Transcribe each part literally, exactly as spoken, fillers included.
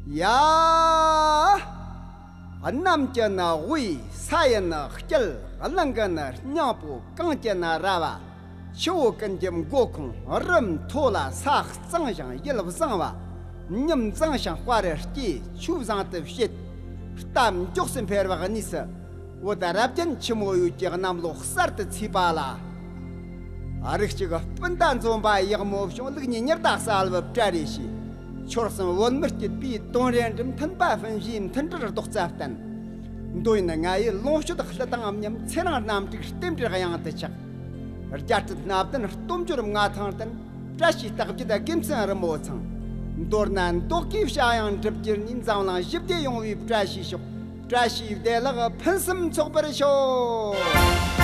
ཡ། གནམ་གྱི་ནི་དབུས། ས་ཡི་ནི་དཀྱིལ། གླིང་གི་ནི་སྙིང་པོ། གངས་ཀྱི་ནི་ར་བ། ཆུ་བོ་ཀུན་གྱི་མགོ་ཁུངས། རི་མཐོ་ལ་ས་གཙང་ཞིང་ཡུལ་བཟང་བ། ཉམས་བཟང་ཞིང་དཔའ་རུ་སྐྱེ། ཆོས་བཟང་དུ་བྱེད། རྟ་མགྱོགས་སུ་འཕེལ་བའི་གནས་སུ། བོད་རབ་རྒྱན་ཆེན་མོ་ཡུལ་གྱི་གནམ་ལོ་གསར་དུ་ཚེས་པ་ལ། རིགས་གཅིག་སྤུན་ཟླ་འཛོམས་པ་ཡག་མོ་བྱུང་། ལུགས་གཉིས་ཉི་ཟླ་གསལ་བུ་བཀྲ་རེ་ཤིས། ཆོལ་གསུམ་བོད་མི་སྐྱིད་པའི་དོན་རེ་འགྲུབ། མཐུན་པ་ཕན་བཞིའི་མཐུན་སྒྲིལ་རྡོག་རྩ་བརྟན། འདོད་ཡོན་ལྔ་ཡི་ལོངས་སྤྱོད་ལྷུ་དང་མཉམ། ཚེ་རིང་རྣམ་དྲུག་རྟེན་འབྲེལ་གཡང་དུ་ཆགས། རྒྱལ་སྲིད་སྣ་བདུན་སྟོབས་འབྱོར་མངའ་ཐང་ལྡན། བཀྲ་ཤིས་རྟགས་བརྒྱད་དགེ་མཚན་རི་མོ་ཚང་། མདོར་ན་མདོ་དགེ་བྱ་གཡང་འགྲུབ་གྱུར་ནས། འཛམ་གླིང་ཞི་བདེ་ཡོང་བའི་བཀྲ་ཤིས་ཤོག། བཀྲ་ཤིས་བདེ་ལེགས་ཕུན་སུམ་ཚོགས་པར་ཤོག།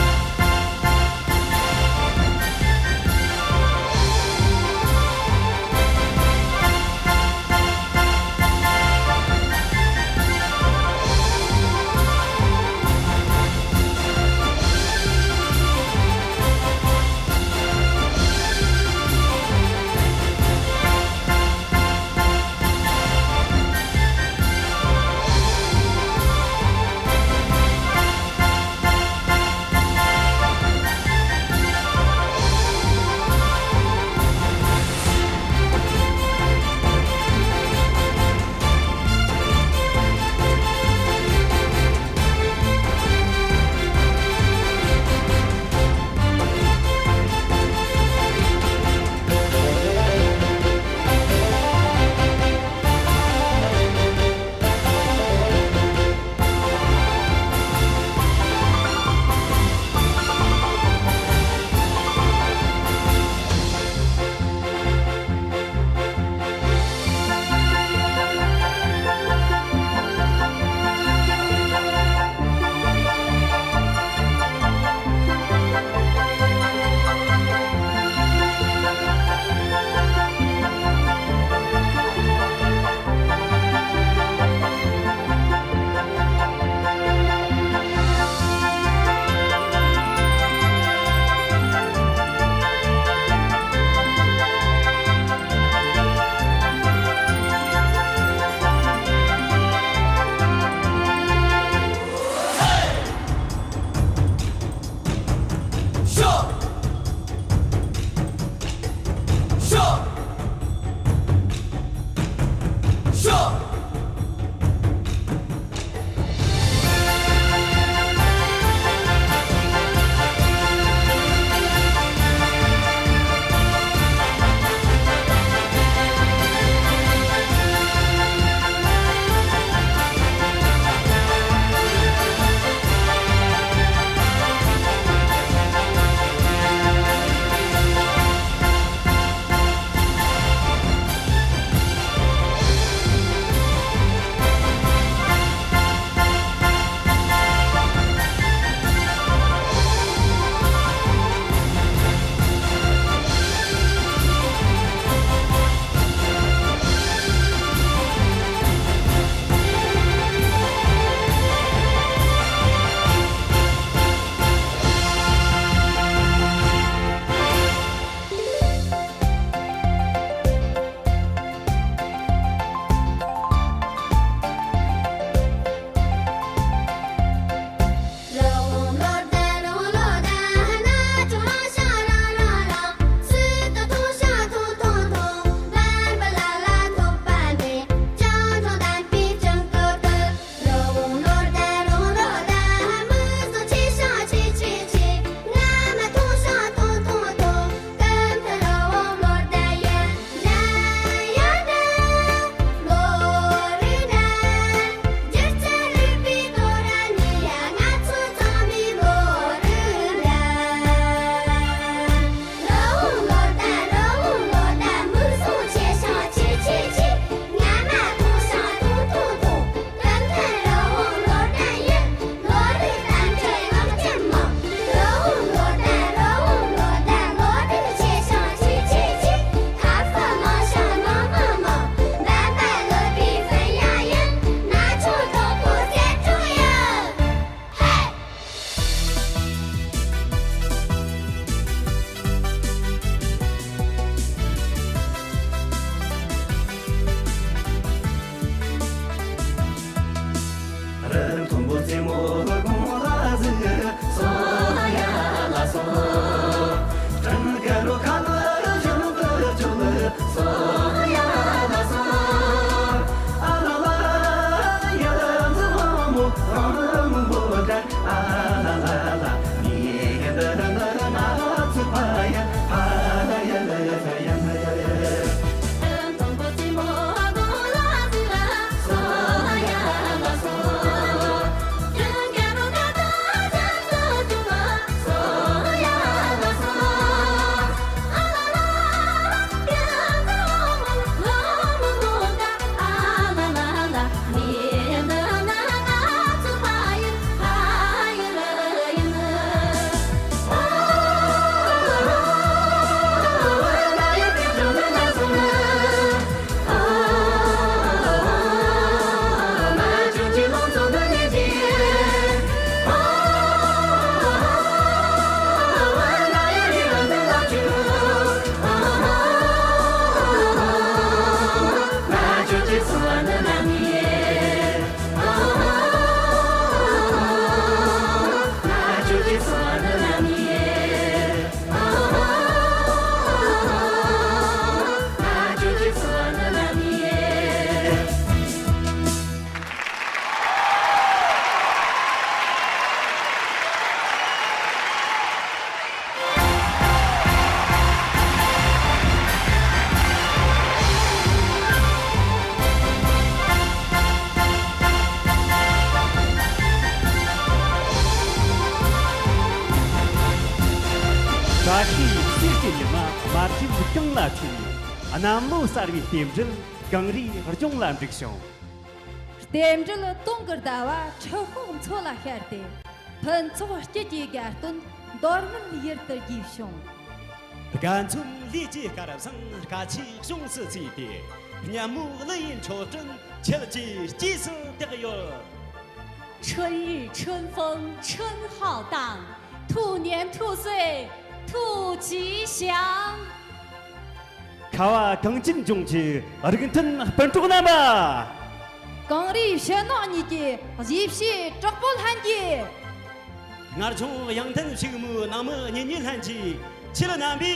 ལ་ཐུག་ནས་གནམ་ལོ་གསར་བའི་རྟེན་འབྲེལ་གངས་རིའི་ལྗོངས་ལ་འགྲིག་བྱུང་། རྟེན་འབྲེལ་དུང་གི་ཟླ་བ་ཁྲི་ཤོག་མཚོ་ལ་ཤར་ཏེ། ཕུན་ཚོགས་སྐྱིད་ཀྱི་དགའ་སྟོན་མདོ་སྨད་ཡུལ་དུ་རྒྱས་བྱུང་། དགའ་མཚོན་ལས་ཀྱི་སྐར་བཟང་སྐར་ཆའི་གཤོང་སུ་ཚུད་དེ། སྙན་མོ་གླུ་ཡི་མཆོད་སྤྲིན་ཁྱེད་ཀྱི་སྐྱེས་སུ་བཏེགས་ཡོད། 春日春风春浩荡，兔年兔岁兔吉祥。 ཁ་བ་གངས་ཅན་ལྗོངས་ཀྱི་རིགས་མཐུན་སྤུན་གྲོགས་རྣམ་པ། གངས་རིའི་ཕྱི་ནང་གཉིས་ཀྱི་གཞིས་བྱེས་གྲོགས་པོ་ལྷན་རྒྱས། སྔར་བྱུང་དབྱངས་ལྡན་ཕྱུག་མོའི་ནང་མི་གཉེན་ཉེ་ལྷན་རྒྱས། ཁྱེད་རྣམ་པའི་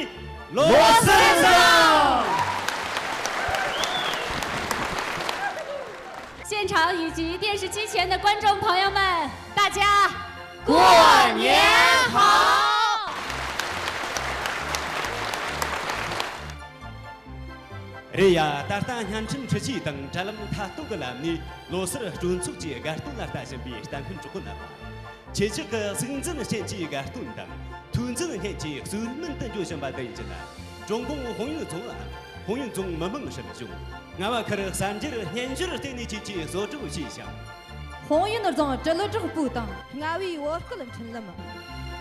ལོ་གསར་བཟང་། 现场以及电视机前的观众朋友们，大家过年好！ རེད་ཡ། ད་ལྟ་བརྙན་འཕྲིན་འཕྲུལ་ཆས་དང་དྲ་ལམ་མཐའ་སྟོང་གི་ལམ་ནས་ལོ་གསར་སྤྲོ་ཚོགས་ཀྱི་དགའ་སྟོན་ལ་ལྟ་བཞིན་པའི་ལྟ་མཁན་གྲོགས་པོ་རྣམ་པ། ཁྱེད་ཅག་གི་གཟུགས་འཛིན་ཅན་གྱི་དགའ་སྟོན་དང་ཐོས་འཛིན་སྙན་གྱི་གསོས་སྨན་དུ་འགྱུར་བཞིན་པ་འདི་ཡིན་གྱི་ན། ཀྲུང་གུང་ཧུང་ཡོན་རྫོང་ལའམ་ཧུང་ཡོན་རྫོང་མི་དམངས་སྲིད་གཞུང་རྔ་བ་ཁུལ་གསར་འགྱུར་སྙན་ཞུར་བརྟེན་ནས་ཁྱེད་ཀྱིས་གསོལ་རོགས་ཞུས་ཤིང་། ཧུང་ཡོན་རྫོང་དྲིལ་བསྒྲགས་པུའུ་དང་རྔ་བའི་བོད་སྐད་མཐུན་ལམ།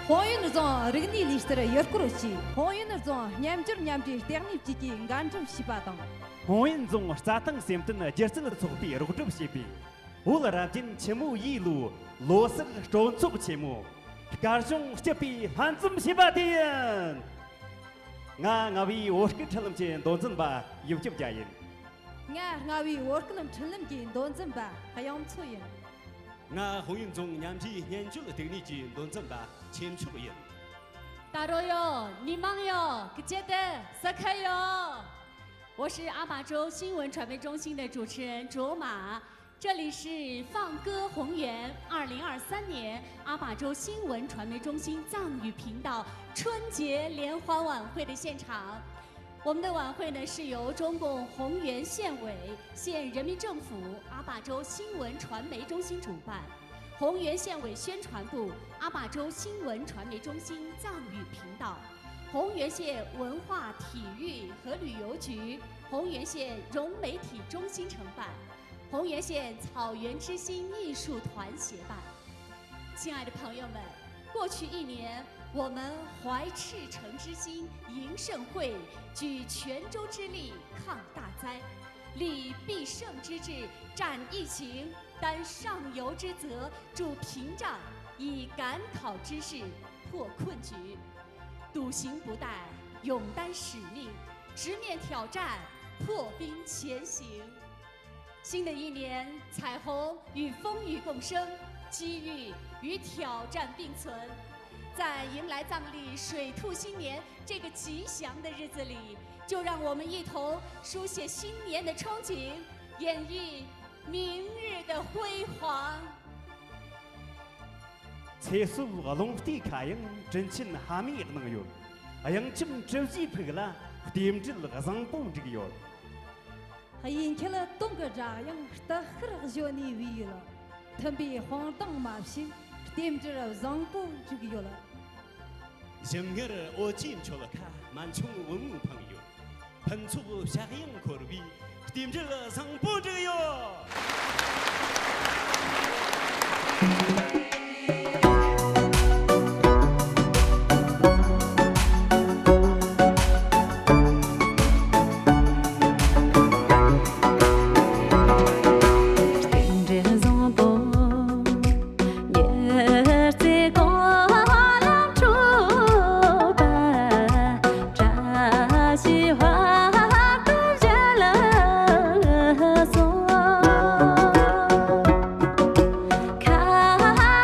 ཧུང་ཡོན་རྫོང་རིག་གནས་ལུས་རྩལ་ཡུལ་སྐོར་ཅུས། ཧུང་ཡོན་རྫོང་སྙན་སྦྱོར་མཉམ་འབྲེལ་ལྟེ་གནས་བཅས་ཀྱིས་འགན་སྒྲུབ་བྱས་པ་དང་། ཧུང་ཡོན་རྫོང་རྩྭ་ཐང་སེམས་རྟེན་སྒྱུ་རྩལ་ཚོགས་པས་རོགས་སྒྲུབ་བྱས་པའི་བོད་རབ་བརྟན་ཆེན་མོ་ཡིས་ལོ་ལོ་གསར་སྤྲོ་ཚོགས་ཆེན་མོ། སྐལ་བཟང་སྐྱིད་པའི་ལྷན་འཛོམས་བྱས་པ་དེ་ཡིན། ང་རྔ་བའི་བོད་སྐད་འཕྲིན་ལམ་གྱི་མདོ་འཛིན་པ་ཡིད་སྐྱོབ་རྒྱལ་ཡིན། ང་རྔ་བའི་བོད་སྐད་འཕྲིན་ལམ་གྱི་མདོ་འཛིན་པ་གཡང་མཚོ་ཡིན། ང་ཧུང་ཡོན་རྫོང་མཉམ་འབྲེལ་སྙན་བརྒྱུད་ལྟེ་གནས་ཀྱི་མདོ་འཛིན་པ་ཆོས་མཆོག་ཡིན། ད་རོ་ཡོ། ནི་མང་ཡོ། ཀི་ཅེ་ཏེ་ས་ཁ་ཡོ། 我是阿马州新闻传媒中心的主持人卓玛，这里是放歌红源二零二三年阿马州新闻传媒中心藏语频道春节联欢晚会的现场。我们的晚会呢是由中共红源县委、县人民政府、阿马州新闻传媒中心主办，红源县委宣传部、阿马州新闻传媒中心藏语频道、红源县文化体育和旅游局、红源县融媒体中心承办，红源县草原之星艺术团协办。亲爱的朋友们，过去一年，我们怀赤诚之心迎盛会，举全州之力抗大灾，立必胜之志战疫情，担上游之责助屏障，以赶考之势破困局。笃行不怠，勇担使命，直面挑战，破冰前行。 新的一年，彩虹与风雨共生，机遇与挑战并存。在迎来藏历水兔新年这个吉祥的日子里，就让我们一同书写新年的憧憬，演绎明日的辉煌。 ཚེ་སྲོག་རླུང་རྟའི་ཁ་གཡང་དྲིན་ཆེན་ཕ་མས་གནང་ཡོད། གཡང་འཆམ་གྲུ་བཞིའི་ཕུག་ལ་རྟེན་འབྲེལ་བཟང་པོ་འགྲིག་ཡོད། དབྱིན་ཁྱེད་དུང་གི་སྒྲ་དབྱངས་སྟག་ཤར་གཞོན་ནུའི་བུས་ཡོད། མཐུན་པའི་དཔུང་གདང་མ་བྱས་རྟེན་འབྲེལ་བཟང་པོ་འགྲིག་ཡོད། ཞིམ་མངར་འོ་ཆེན་མཆོད་ཁ་མན་ཆུང་བུ་མོས་འཕངས་ཡོད། ཕུན་ཚོགས་ཕྱྭ་གཡང་འཁོར་བའི་རྟེན་འབྲེལ་བཟང་པོ་འགྲིག་ཡོད། རྟེན་འབྲེལ་བཟང་པོ། ཉེར་བརྩེགས་གོ་ལ་འཁྲུགས་པ། བཀྲ་ཤིས་བར་དུ་གཞེས་ལ་སོགས། ཁ་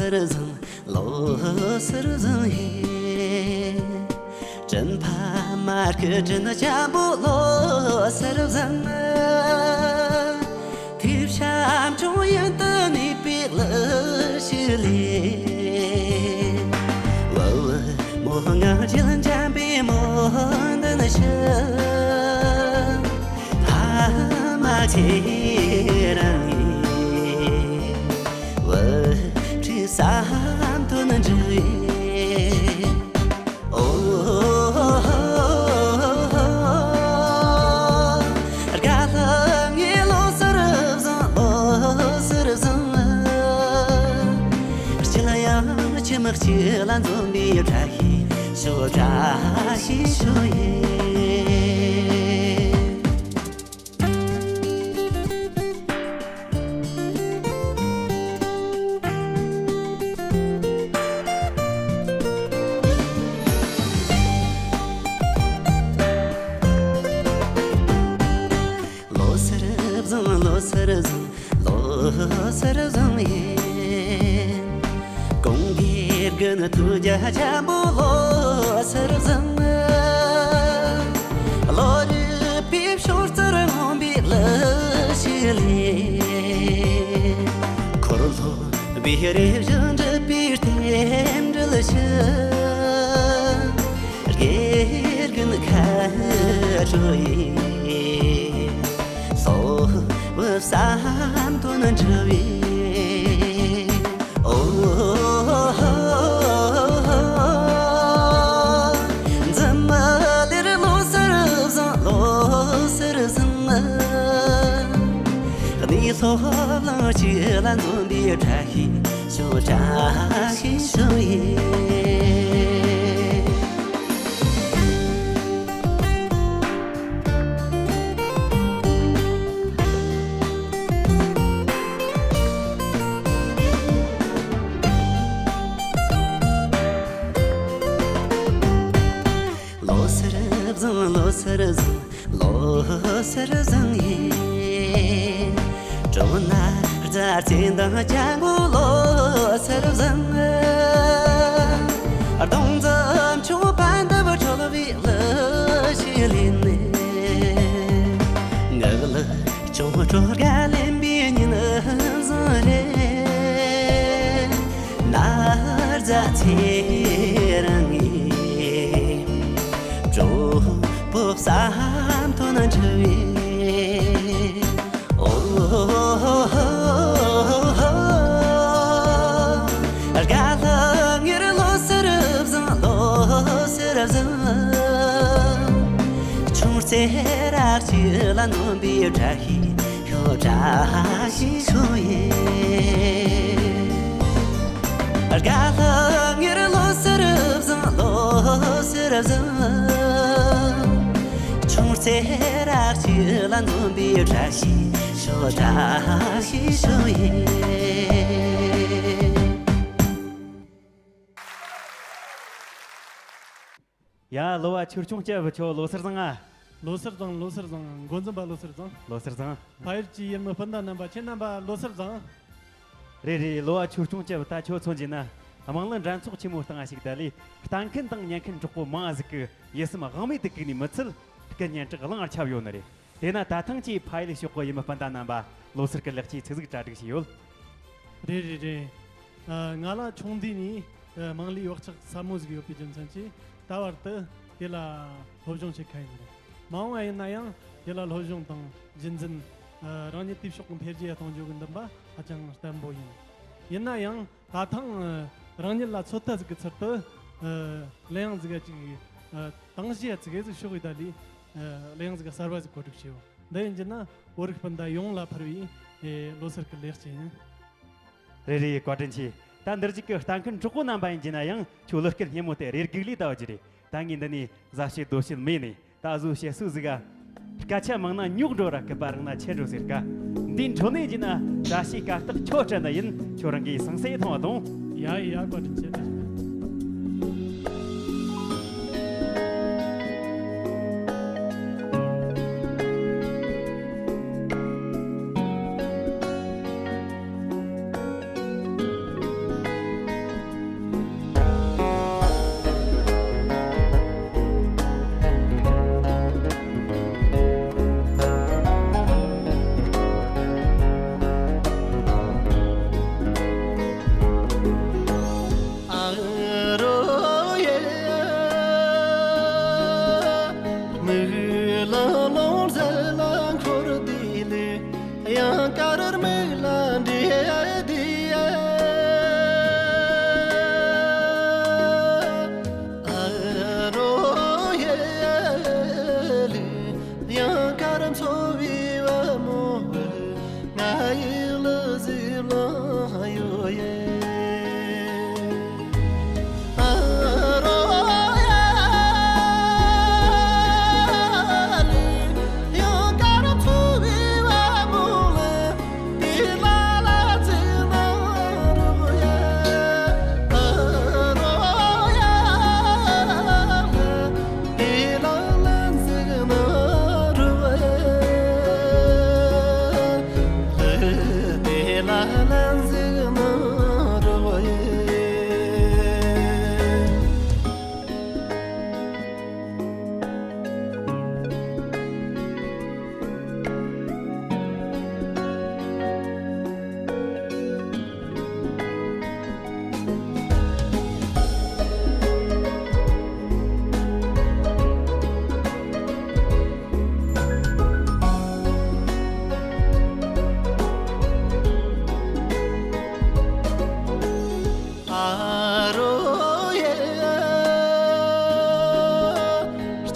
སར་བཟང་། ལོ་སར་བཟང་ཡིན། དྲིན་ཕ་མར་ཁུ་དྲིན་ཅན་པོ་ལོ་སར་བཟང་། ཐུབ་ཤམ་ཆུང་ཡིན་དུ་ནུས་པའི་ལུ་ཞིག་ལས། བུ་བུ་མོ་ང་རྒྱལ་འཇམ་པའི་མོ་འདི་ནི་ཤི། ཕ་མ་ཚེ་རིང་ཡིན། བུ་ཁྲི་བསམ་དོན་འགྲུབ་ཡིན། ཨོ། དགའ་ལྷང་ངེ་ལོ་སར་བཟང་། ལོ་སར་བཟང་། སྤྱི་ལ་ཡང་ཁྱིམ་གཅིག་ལ་འཛོམས་པའི་བཀྲ་ཤིས་ཤོག། བཀྲ་ཤིས་ཤོག་ཡིན། ལོ་སར་བཟང་། ལོ་སར་བཟང་། ལོ་སར་བཟང་ཡིན། གོང་གི་དགུན་དུས་རྒྱ་ཆེན་པོ་ལོ་སར་བཟང་། ལོ་རུ་པའི་ཕྱོགས་རྩར་ངོམ་པའི་ལུ་ཞིག་ལས། འཁོར་ལོ་བེ་རེ་བཞིན་འགྲུབ་པའི་རྟེན་འབྲེལ་ཞིག། དགེ་རྒན་ཁ་དྲོ་ཡིན། སོ་བུ་བསམ་དོན་འགྲུབ་ཡིན། ཨོ། འཛམ་གླིང་ལོ་སར་བཟང་། ལོ་སར་བཟང་། གནས་ལྷོ་ལང་གཅིག་ལ་འཛོམས་པའི་བཀྲ་ཤིས་ཤོག། བཀྲ་ཤིས་ཤོག་ཡིན། ལོ་སར་བཟང་། ལོ་སར་བཟང་། ལོ་སར་བཟང་ཡིན། གྲོ་ན་རྫ་ཚེ་འདང་ཅན་པོ་ལོ་སར་བཟང་། གདོང་འཛུམ་ཆུང་པ་འདབ་འཁྲོལ་བའི་ལུ་ཞིག་ལས་ནས། ངག་ལ་ཅུང་སྤྲོ་དགའ་ལེན་པའི་ཉིན་བཟང་རེད། ན་རྫ་ཚེ་རིང་ངི་གྲོགས་པོ་བསམ་དོན་འགྲུབ་ཡིན། ཨོ། དགའ་ལྷང་ངེར་ལོ་སར་བཟང་། ལོ་སར་བཟང་། ཆུང་ཚེ་རག་ཅིག་ལ་ནོན་པའི་བཀྲ་ཤིས་ཤོག། བཀྲ་ཤིས་ཤོག་ཡིན། དགའ་ལྷང་ངེར་ལོ་སར་བཟང་། ལོ་སར་བཟང་། ཆུང་ཚེ་རག་ཅིག་ལ་ནོན་པའི་བཀྲ་ཤིས་ཤོག། བཀྲ་ཤིས་ཤོག་ཡིན། ཡ། གླུ་བ་ཆོས་སྐྱོང་སྐྱབས་ཁྱོད་ལོ་སར་བཟང་ང་། ལོ་སར་བཟང་། ལོ་སར་བཟང་། འགོ་འཛིན་པ་ལོ་སར་བཟང་། ལོ་སར་བཟང་། ཕ་ཡུལ་གྱི་ཡུལ་མི་སྤུན་ཟླ་རྣམ་པ་ཁྱེད་རྣམ་པ་ལོ་སར་བཟང་། རེད་རེད། གླུ་བ་ཆོས་སྐྱོང་སྐྱབས། ད་ཁྱོད་མཚོན་གྱི་ན་དམངས་གླུ་འགྲན་ཚོགས་ཆེན་མོ་སྟེང་ཞིག་ད་ལས་ལྟ་མཁན་དང་ཉན་མཁན་གྲོགས་པོ་མང་ཟིག་གི་ཡིད་སེམས་དབང་མེད་དུ་བཀུག་ནས་མི་ཚད་སྐུ་སྙན་གྲགས་གླང་ངར་ཁྱབ་ཡོད་ནི་རེད། དེས་ན་ད་ཐེངས་ཀྱི་ཕ་ཡུལ་ཕྱོགས་གི་ཡུལ་མི་སྤུན་ཟླ་རྣམ་པ་ལོ་སར་གྱི་ལེགས་སྐྱེས་ཚིག་ཟིག་གྲ་སྒྲིག་བྱས་ཡོད། རེད་རེད་རེད། ཨ། ང་ལ་ཆུང་དུས་ནས་ཨ། དམངས་གླུའི་བག་ཆགས་ཟབ་མོ་ཟིག་ཡོད་པའི་རྒྱུ་མཚན་གྱིས་ད་བར་དུ་དེ་ལ་སློབ་སྦྱོང་བྱེད་མཁན་ཡིན་རེད། མ་འོངས་པ་ཡིན་ན་ཡང་དེ་ལ་སློབ་སྦྱོང་དང་རྒྱུན་འཛིན། ཨ། རང་ཉིད་དེའི་ཕྱོགས་ཀྱི་འཕེལ་རྒྱས་གཏོང་རྒྱུ་གི་འདུན་པ་ཧ་ཅང་བརྟན་པོ་ཡིན། ཡིན་ན་ཡང་ད་ཐེངས་ཨ། རང་ཉིད་ལ་ཚོད་ལྟ་ཟིག་གི་ཚུལ་དུ་ཨ། གླུ་དབྱངས་ཟིག་ག་ཅིག་ཨ། དང་ཞིག་ཡ་ཙི་གེ་ཟིག་ཤོག་གི་ད་ལི། ཨ། གླུ་དབྱངས་ཟིག་ག་གསར་བ་ཟིག་གོ་སྒྲིག་བྱས་ཡོད། འདི་ཡིན་རྒྱུ་ན་བོད་རིགས་སྤུན་ཟླ་ཡོངས་ལ་ཕུལ་བའི་ཨེ། ལོ་སར་གྱི་ལེགས་སྐྱེས་ཡིན། རེད་རེད། བཀའ་དྲིན་ཆེ། ད་འདིར་གཅིག་གི་ལྟ་མཁན་གྲོགས་པོ་རྣམ་པ་ཡིན་རྒྱུ་ན་ཡང་ཁྱོད་གླུ་སྐད་སྙན་མོ་དེ་རེ་སྒུག་ལས་ལྟ་བ་ཅི་རེད། ད་ངས་འདི་ནས་ཟ་བྱེད་རྡོ་བྱེད་མེད་ནས་ད་བཟོ་བྱེད་སུ་ཟིག་ག་སྐད་ཆ་མང་ན་རྙོག་འགྲོ་ར་སྐུད་པ་རིང་ན་ཆད་འགྲོ་ཟེར་ཀ། འདི་འཕྲོ་ནས་ཡིན་ན་བཀྲ་ཤིས་ཀ་རྟགས་ཁྱོད་སྤྲད་ན་ཡིན། ཁྱོད་རང་གིས་སང་སེ་མཐོང་བ་དང་། ཡ་ཡ། བཀའ་དྲིན་ཆེ།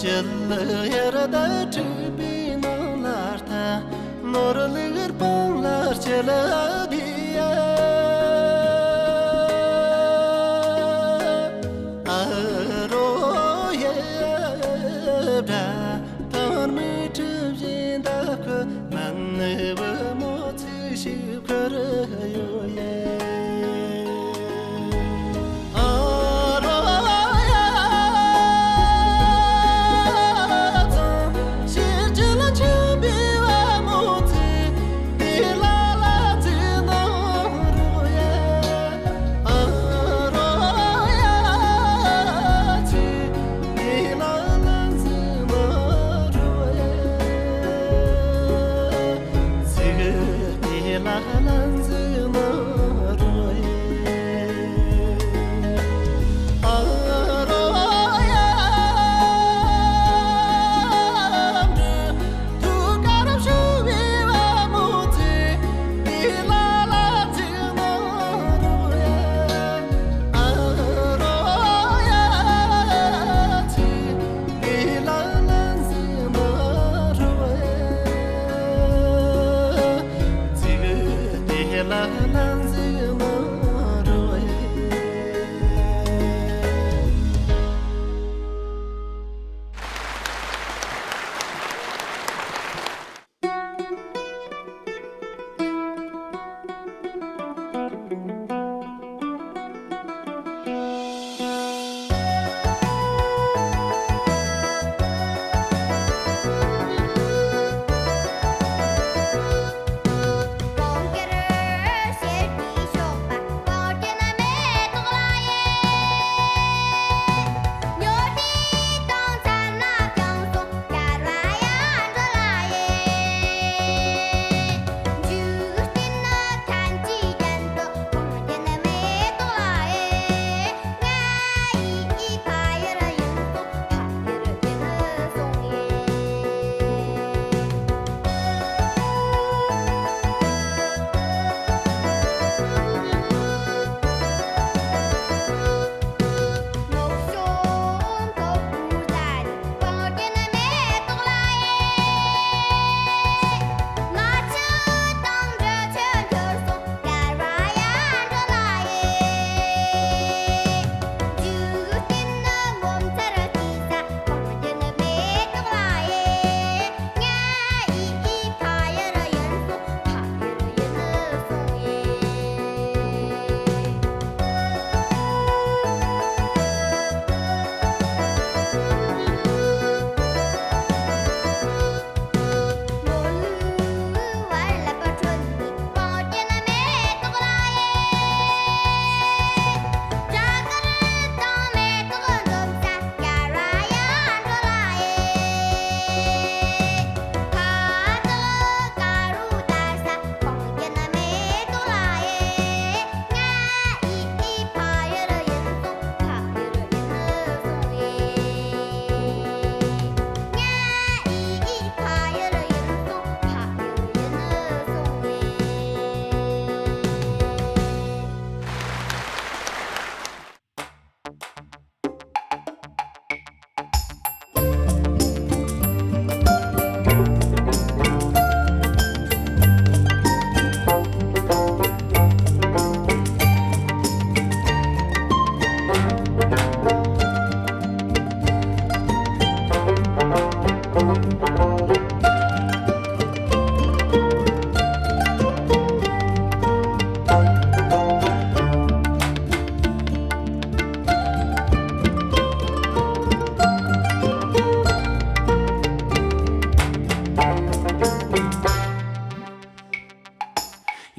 ལྕི་ལ་ཡར་ད་འཁྲིག་པའི་ནང་ལ་ལྟ། ནོར་ལུག་སྤང་ལ་ལྕི་ལ་བསྡད་ཡ། ཨ་རོ་ཡ་བྲ། ཐང་མི་ཁྲི་བཞིན་འདབ་ཁ་མ་ནི་བུ་མོ་ཚིག་ཞིག་ཁར་ཡོད་ཡ།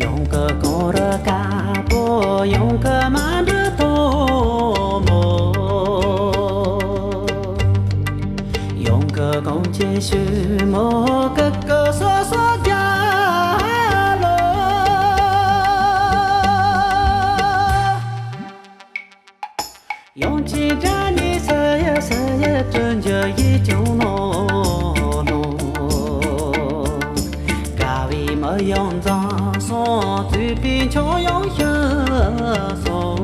ཡོང་གི་གོང་རུ་དཀར་པོ། ཡོང་གི་མ་འགྲོ་དོ་མོ། ཡོང་གི་གོང་ཆེ་ཤུ་མོ། ཀི་ཀི་སོ་སོ་རྒྱ་ལོ། ཡང་ཅི་དྲ་ནི་ས་ཡ་ས་ཡ་དྲི་འཇུ་ཡི་ཅུང་ནོ་ནོ། དགའ་བའི་མི་ཡང་འཛང་སོང་། བཙུགས་པའི་མཆོག་ཡང་ཤི་སོང་།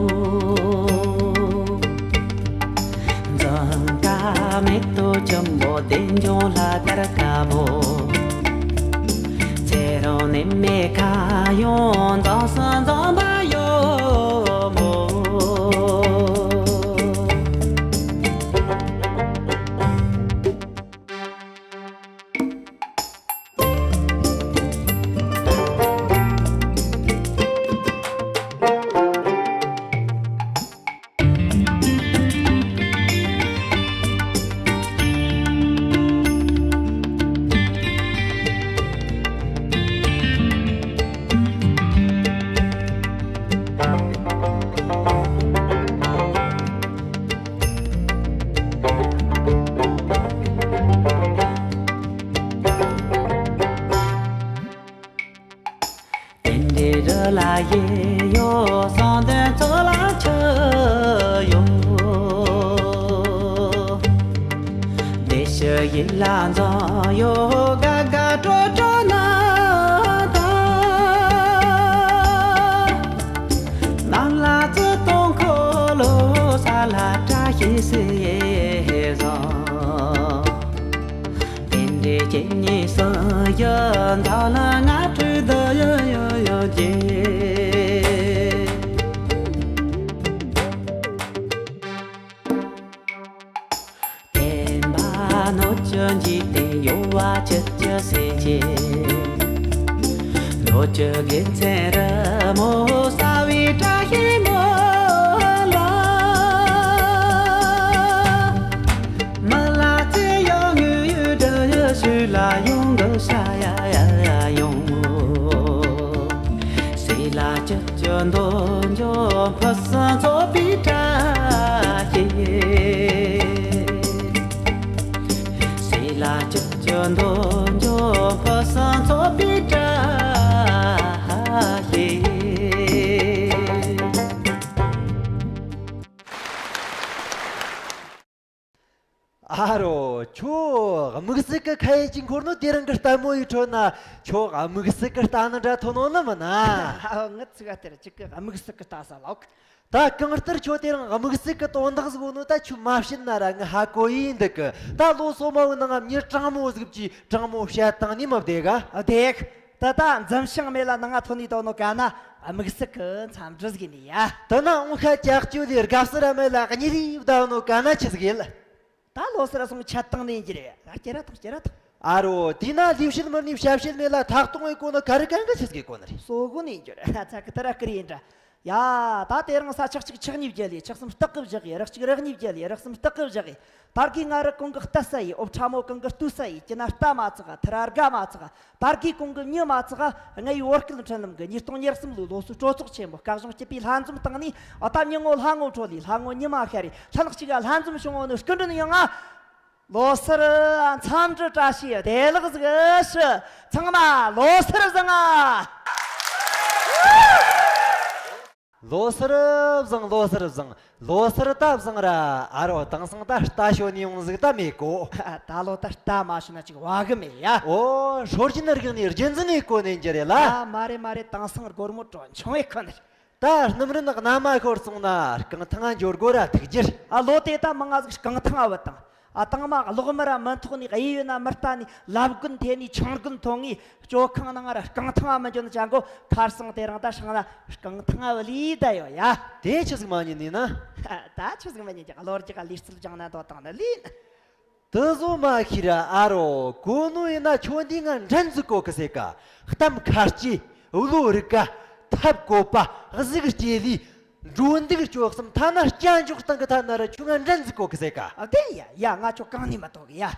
འཛིན་དཀའ་ མེ་ཏོག་ཆུན་པོ་བདེ་འབྱུང་ལྷ་དར་དཀར་པོ། ཚེ་རིང་ནད་མེད་ཁ་ཡོང་འཛོམས་སུ་འཛོམས་པ་ཡོད་མོད། རྟེན་འབྲེལ་རི་ལ་ཡེ་ཡོད། གསུང་དོན་ཚོགས་ལ་ཆུ་ཡོད། བདེ་སྐྱིད་ཡིད་ལ་འཛོམས་ཡོད། དགའ་དགའ་སྤྲོ་སྤྲོ་ན་ད། ནམ་ལ་བརྩེ་དུང་འཁོར་ལོ། ས་ལ་བཀྲ་ཤིས་ཟེར་བཟང་། དེ་འདྲའི་སྐྱེ་གཉིས་སུ་ཡི་འཛམ་གླིང་ང་ཁྲོད་དུ་ཡོད་ཡོད་ཡོད་ཀྱི། བསྟན་པ་སྣོད་བཅུད་འཇིག་རྟེན་ཡོད་པ་ཆུ་བཅུ་ཟེར་གྱི། ལོ་བཅུ་དགེ་མཚན་རི་མོ་གསལ་བའི་བཀྲ་ཤིས་མོ་ལ། མི་ལ་བརྩེ་ཡང་ངུ་ཡུལ་འདྲ་ཡི་ཤུལ་ལ་ཡོང་གི་ཤ་ཡ་ཡ་ཡ་ཡོང་ངོ་། སྲིད་ལ་ཅི་སྐྱོ་འདོད་འཇོ་ཕུན་སུམ་ཚོགས་པའི་བཀྲ་ཤིས། སྲིད་ལ་ཅི་སྐྱོ་འདོད་འཇོ་ཕུན་སུམ་ཚོགས་པའི་བཀྲ་ཤིས། ཨ་རོ། ཁྱོད་དམིགས་བསལ་གི་ཁ་ཡེ་ཅིག་འཁོར་ནོ་དེ་རིང་གི་ལྟད་མོ་ཡི་ཁྲོད་ན་ཁྱོད་དམིགས་བསལ་གི་ལྟ་ནི་འདྲ་ཐོན་ནོ་ནི་མིན་ན། ཨ། ངི་ཚིག་ཨ་དེར་ཅིག་གི་དམིགས་བསལ་གི་ལྟ་ས་ལོག་ད་གང་ལྟར་ཁྱོད་དེ་རིང་དམིགས་བསལ་གི་དོན་དག་ཟིག་ཡོད་ནོ་ད་ཁྱོད་མ་བཤད་ན་ར་ངི་ཧ་གོ་ཡིན་འདུག་གི། ད་ལོ་སོ་མ་བོའི་ནང་ང་མྱི་དྲང་མོ་ཟིག་གི་དྲང་མོ་བཤད་བཏང་ནི་མི་བདེ་ག། བདེ་གི། ད་ལྟ་འཛམ་བྱང་མེད་ལ་ནང་ང་ཐོན་ནི་དོ་ནོ་ག་ན་དམིགས་བསལ་གི་འཚམས་འདྲི་ཟིག་ཡིན་ནི་ཡ། དེ་ན་འོང་ཁ་ཅག་ཅུ་ལི་དགའ་བསུ་ར་མེད་ལ་གཉིད་རིབ་བསྡད་ནོ་ག་ན་ཆི་ཟིག་ཡིན། ད་ལོ་སར་སོང་ཆད་བཏང་ནི་ཡིན་གྱི་རེད། ཨ། ཁྱེར་ར་ཐོངས། ཁྱེར་ར་ཐོངས། ཨ་རོ། དེས་ན་ལས་བྱེད་མི་སྣའི་ཞབས་ཕྱི་མེད་ལ་ཐག་གཏོང་བའི་གོ་ནི་ག་རེ་གང་གི་ཆི་ཟིག་གི་གོ་ནི་རེད། སོ་གོ་ནི་ཡིན་གྱི་རེད། ཚ་གི་ད་ར་ཀི་རེད་འདྲ། ཡ། ད་དེ་རིང་ས་ཆག་གཅིག་ཆག་གཉིས་བརྒྱད་ལས་ཆག་གསུམ་སྟག་གི་བཞག་གི། རག་གཅིག་རག་གཉིས་བརྒྱད་ལས་རག་གསུམ་སྟག་གི་བཞག་གི། དར་གི་ང་རི་གོང་གི་རྟ་ས་ཡི། འོབ་ཁྲ་མོ་གང་གི་སྟུ་ས་ཡི། ཀྱི་ན་རྟ་མ་ཚག་ཐི་ར་དགའ་མ་ཚག་དར་གི་གོང་གི་མྱི་མ་ཚག་ང་ཡི་བོད་སྐད་འཕྲིན་ལམ་གི་ཉིས་སྟོང་ཉེར་གསུམ་ལོའི་ལོ་སོའི་སྤྲོ་ཚོགས་ཆེན་མོ་སྐལ་བཟང་སྐྱིད་པའི་ལྷན་འཛོམས་སྟེང་ནས། ཨ། ད་མྱི་ངོ་ལྷ་ངོ་ཁྲོ་ལི། ལྷ་ངོ་ཉི་མ་ཤར་རི། ལྷ་ལག་གཅིག་ག་ལྷན་འཛོམས་བྱུང་བ་ནི་སྐུ་མགྲོན་ཡོང་ང་། ལོ་སར་འཚམས་འདྲི་བཀྲ་ཤིས་བདེ་ལེགས་ཟིག་ཞུ། ཚང་མ་ལོ་སར་བཟང་ང་། ལོ་སར་བཟང་། ལོ་སར་བཟང་། ལོ་སར་ད་བཟང་ར། ཨ་རོ། དེང་སང་ད་རྟ་ཞོན་ནས་ཡོང་ཟིག་ད་མེད་གོ། ད་ལོ་ད་རྟ་མ་ཞོན་ན་ཅིག་བ་གི་མེད་ཡ། ཨོ། སྲོལ་རྒྱུན་རིག་ནས་རྒྱུན་འཛིན་ནས་གོ་ནས་འགྱུར་རེད་ལ། ཨ། མ་རེད་མ་རེད། དེང་སང་སྒོར་མོ་གྲོན་ཆུང་བས་གོ་ནི་རེད། ད་སྣུམ་རིན་གནམ་མ་ཤོར་སོང་ན་རྐང་ཐང་ང་འགྱོ་དགོས་ར་ཐུག་རྒྱུ་རེད། ཨ། ལོ་དེ་ད་མང་ང་ཟིག་རྐང་ཐང་ང་བུད་བཏང་། ཨ། དང་མ་གློག་མི་ར་མི་ཐོག་ནས་གཡས་གཡོན་ན་མི་ལྟ་ནས་ལབ་དགོན་ཐེ་ནས་ཆང་དགོན་འཐུང་ངས་སྤྱོད་ཁང་ནང་ང་ར་རྐང་ཐང་ང་མི་འགྱོ་ནི་ཅང་གོ། ཁར་སང་དེ་རིང་ད་ཧྲང་ན་རྐང་ཐང་ང་བུད་ལི་ད་ཡོད་ཡ། དེ་ཆི་ཟིག་མ་ཉན་ནི་ན། ད་ཆི་ཟིག་མ་ཉན་ཀྱི། གློ་རྒྱག་ག་ལུས་རྩལ་སྦྱང་ན་འདོད་དང་ནི་ལི། དེ་བཟོ་མ་ཤེས་ར། ཨ་རོ། གོ་ནོ་ཡིན་ན་ཁྱོད་འདི་ང་འགྲན་ཟིག་གོ་གི་ཟེར་ག། གཏམ་ཁ་ལྕེ། བློ་རིག་ག། ཐབས་བཀོད་པ། གཟུགས་སྐྱེ་ལི། འགྲོ་འདུག་སྤྱོད་གསུམ། ཐ་ན་སྐྱ་འཇོག་སྟངས་གི་ཐད་ན་ར་ཁྱོད་ང་འགྲན་ཟིག་གོ་གི་ཟེར་ག། ཨ། དེ་ཡ་ཡ། ང་ཁྱོད་གང་ནས་མ་གཏོགས་གི་ཡ།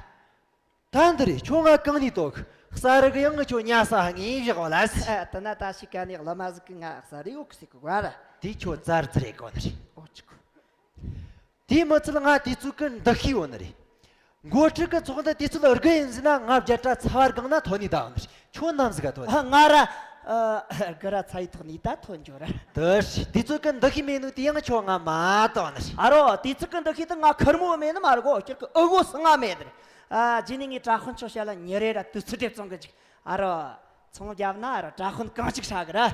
ད་འདི་རེད། ཁྱོད་ང་གང་ནས་གཏོགས་གི། གསར་གི་ཡང་ང་ཁྱོད་ཉལ་ས་ཧ་ངེས་བཞག་བ་ལ་ཟེར། ཨ། དེ་ན་ད་ཤི་ཀ་ནས་བླ་མ་ཟིག་གི་ང་གསར་ཡོད་གི་ཟེར་གི་བ་ར། དེ་ཁྱོད་ཙར་ཙི་རེད་གོ་ནི་རེད། ཨོ་ཅི་གོ། དེ་མི་ཚད་ང་དུས་ཚོད་ཀྱི་འདུ་ཤེས་ཡོད་ནི་རེད། འགོ་ཁྲིད་ཀྱི་ཚོགས་འདུ་དུས་ཚོད་དགུ་ཡིན་ཟེར་ན་ང་བརྒྱ་ཕྲག་ཚ་བ་སྒང་ན་ཐོན་ནས་ད་ཡོད་ནི་རེད། ཁྱོད་ནམ་ཟིག་ག་ཐོན་ནི། ང་ར་ཨ་དགུ་ར་ཚ་ཡི་ཐོག་ནས་ད་ཐོན་འགྱོ་ར། དེ་རེད། དུས་ཚོད་ཀྱི་འདུ་ཤེས་མེད་ནོ་དེ་ཡང་ཁྱོད་ང་མ་ད་ཡོད་ནི་རེད། ཨ་རོ། དུས་ཚོད་ཀྱི་འདུ་ཤེས་དེ་ང་ཁེར་མོ་མེད་ནི་མ་རེད་གོ། སྤྱིར་གི་ཨུ་གོ་སི་ང་མེད་ནི་རེད། ཨ། རྗེས་ནས་ངས་གྲྭ་དཔོན་མཆོག་བཤད་ལ་ཉིན་རེ་ར་དུས་ཚོད་སྒྲིག་བཙོང་གི་འཇུག་ཨ་རོ། ཚོང་རྒྱབ་ན་ཨ་རོ་གྲྭ་དཔོན་གང་ཞིག་ཧྲ་གི་ར།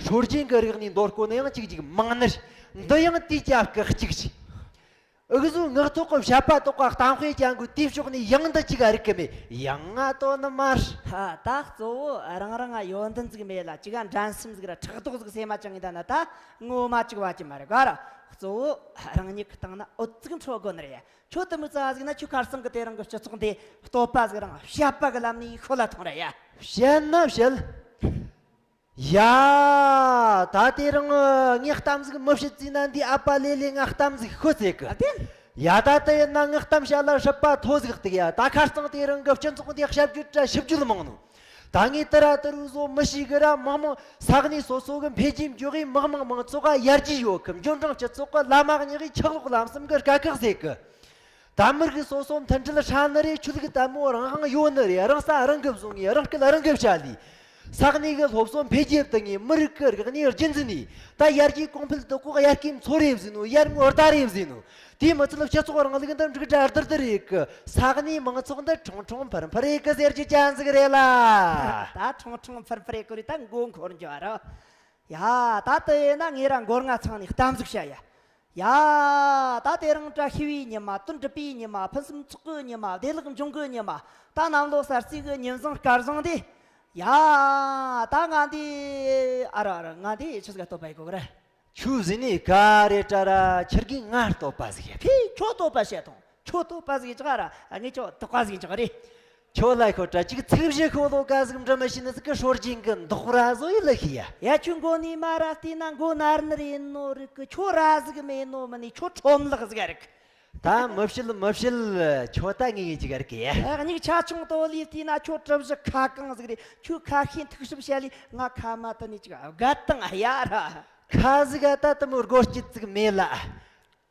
སྲོལ་རྒྱུན་གྱི་རིག་གནས་མདོ་སྐོར་ནི་ཡང་གཅིག་གཅིག་མང་ནི་རེད། འདི་ཡང་དེའི་རྒྱབ་ཀྱི་གཅིག་ཅིག་འུ་ཚོའི་ངག་ཐོག་གི་བཤད་པ་ཐོག་གི་གཏམ་དཔེ་ཅན་གྱི་དེའི་ཕྱོགས་ནས་ཡང་འདི་གཅིག་ག་རིག་གི་མེད། ཡང་ང་དོ་ནི་མ་རེད། ཧ། ད་གཙོ་བོ་རང་རང་ང་ཡོན་ཏན་ཟིག་མེད་ལ་ཅིག་ག་འགྲན་སེམས་ཟིག་ར་ཕྲག་དོག་ཟིག་སེམས་མ་བཅངས་ངེས་ད་ན་ད་ངོ་མ་ཅིག་བ་ཅི་མ་རེད་ག་ར། གཙོ་བོ་རང་ཉིད་ཀྱི་སྟེང་ན་འོད་ཙིག་འཕྲོ་དགོས་ནི་རེད་ཡ། ཁྱོད་དུ་མི་ཙ་ཟིག་ན་ཁྱོད་ཁར་སང་གི་དེ་རིང་གི་སྤྱི་ཚོགས་འདི་བསྟོད་པ་ཟིག་རང་བཤད་པ་གི་ལམ་ནས་ཤོད་ལ་ཐོང་ར་ཡ། བཤད་ན་བཤད། ཡ། ད་དེ་རིང་ངས་གཏམ་ཟིག་མི་བཤད་ཟིན་ན་འདི་ཨ་ཕ་ལེ་ལེ་ང་གཏམ་ཟིག་ཤོད་ཟེར་གི། ཨ་དེ། ཡ། ད་དེ་ཡིན་ན་ངས་གཏམ་བཤད་ལ་སྲིད་པ་མཐོ་ཟིག་སྟེ་ཡ། ད་ཁར་སང་དེ་རིང་གི་སྤྱི་ཚོགས་འདི་ཞབས་ཞུ་དྲ་ཞིབ་ཞུ་མང་ནོ། ད་ངས་དུ་ར་དུ་རུ་བཟོ་མི་ཤེས་གི་ར། མི་མང་ས་གནས་སོ་སོ་གི་འཕེལ་རྒྱས་མགྱོགས་གི་མི་མང་མང་ཚོགས་ག་ཡར་རྒྱས་ཡོད་གི། འབྱོར་འབྲིང་སྤྱི་ཚོགས་གི་བླ་མ་གཉིས་གི་ཆག་ལོག་ལམ་གསུམ་གི་དཀའ་ཁག་ཟེར་གི། ད་མི་རིགས་སོ་སོ་མཐུན་སྒྲིལ་ཧྲ་ནི་རེད། ཆོས་ལུགས་དད་མོས་རང་དབང་ཡོད་ནི་རེད། རང་ས་རང་གི་བཟུང་ངེས། རང་སྐད་རང་གི་བཤད་ལས། ས་གནས་གི་སློབ་གསོ་འཕེལ་རྒྱས་བཏང་ངེས། མི་རིགས་ཀྱི་རིག་གནས་རྒྱུན་འཛིན་ནས། ད་ཡར་རྒྱས་གོང་འཕེལ་དུ་ཁོག་ཡར་སྐྱེད་མཚོ་རེད་ཟིན་ནོ། ཡར་ངོ་རྟ་རེད་ཟིན་ནོ། དེའི་མི་ཚད་སྤྱི་ཚོགས་རིང་ལུགས་འདི་འགྲིག་འདྲ་བསྡུར་བསྡུར་རེད་གི། ས་གནས་མང་ཚོགས་འདི་ཁྲུང་ཁྲུང་འཕུར་འཕུར་རེད་གི་ཟེར་རྒྱུ་ཅན་ཟིག་རེད་ལ། ད་ཁྲུང་ཁྲུང་འཕུར་འཕུར་རེད་གི་རེད། ད་མགོ་འཁོར་འགྱོ་རོ། ཡ། ད་དེ་ཡིན་ན་ངས་ར་མགོ་རྔ་ཚང་ནས་གཏམ་ཟིག་བཤད་ཡ། ཡ། ད་དེ་རིང་བཀྲ་ཤིས་པའི་ཉི་མ། དོན་གྲུབ་པའི་ཉི་མ། ཕུན་སུམ་ཚོགས་གི་ཉི་མ། བདེ་ལེགས་འབྱུང་གི་ཉི་མ། ད་གནམ་ལོ་གསར་ཚེས་གི་ཉིན་བཟང་སྐར་བཟང་དེ། ཡ། ད་ང་འདི། ཨ་ར་ཨ་ར། ང་འདི་ཆི་ཟིག་བསྟོད་པ་ཡི་གོ་གི་རེད། ཁྱོད་ཟིན་ནས་ག་རེ་དྲ་ར། ཁྱེར་གི་ང་བསྟོད་པ་ཟིག་ཡ། ཕི་ཁྱོད་བསྟོད་པ་བཤད་དང་། ཁྱོད་བསྟོད་པ་ཟིག་ཅག་ར། ངས་ཁྱོད་དོགས་པ་ཟིག་ཅག་རེད། ཁྱོད་ལ་ཁོ་ཏྲ་ཅིག་ཚིག་བཞི་ཤོ་ལོ་ཀ་ཟིག་འབྲི་མི་ཤེས་ནི་ཟིག་གི་སྲོལ་རྒྱུན་གི་འདོགས་ར་བཟོ་ཡི་ལ་ཤི་ཡ། ཡ། ཁྱོད་མགོ་ནས་མ་ར་བལྟས་ན་མགོ་ནར་ནི་རེད་ནོ་རིག་གི། ཁྱོད་ར་ཟིག་མེད་ནོ་མི་ནི། ཁྱོད་ཁྲོམ་ལག་ཟིག་རིག་ད་མི་བཤད་མི་བཤད། ཁྱོད་ད་ངེས་ངེས་ཅིག་རིག་གི་ཡ། ཨ། མྱིག་ཆ་ཆུང་དོ་ལི་བལྟས་ན་ཁྱོད་གྲུ་བཞི་ཁ་གང་ཟིག་རེད། ཁྱོད་ཁ་ཤས་མཐུག་ཧྲིབ་བཤད་ལི་ང་ཁ་མ་དུ་ནས་ཅིག་དགའ་དང་ཡ་ར། ཁ་ཟིག་ཨ་ད་དུ་མོ་སྒོ་སྐྱིད་ཟིག་མེད་ལ།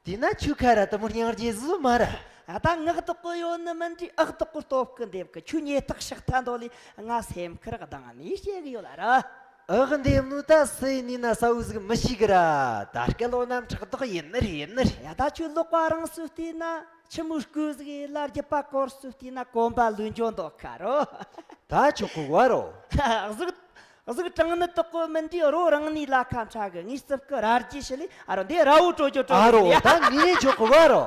དེས་ན་ཁྱོད་ཁ་ར་དུ་མོ་སྙིང་རྗེ་ཟིག་མ་ར། ཨ། ད་ངག་དོག་གི་ཡོད་ནི་མིན་དྲི། ཨག་དོག་གི་སྟོབས་ཀི་འདེབས་གི། ཁྱོད་ཉེས་རྟགས་ཤག་ཐ་འདོད་ལི་ང་སེམས་ཁུར་གདང་ནས་བཤད་གི་ཡོད་ལ་ར། ཨག་འདེབས་ནོ་ད་སུ་ཡིན་ན་ས་བོ་ཟིག་མི་ཤེས་གི་ར། ད་སྐལ་ལོ་རྣམས་ཕྲག་དོག་ཡིན་ནི་རེད། ཡིན་ནི་རེད། ཡ། ད་ཁྱོད་ལོག་པ་རང་སུ་བལྟས་ན་ཆི་མོ་སྐུ་ཟིག་ཡིན་ལ། རྒྱུད་པ་སྐོར་སུ་བལྟས་ན་གོམ་པ་ལུས་འཇོ་འདོག་ཁ་རོ། ད་ཆོག་གི་བ་རོ། གཟུགས། གཟུགས་དྲང་ནི་དག་གོ་མིན་དྲི། རོ་རང་ནི་ལ་ཁ་ཁྲ་གི། ངའི་རྩིབ་ཀི་ར་རྒྱས་ཤི་ལི། ཨ་རོ་འདི་ར་བོ་སྤྲོ་རྒྱུ་སྤྲོ་ཨ་རོ། ད་ངས་ཆོག་གི་བ་རོ།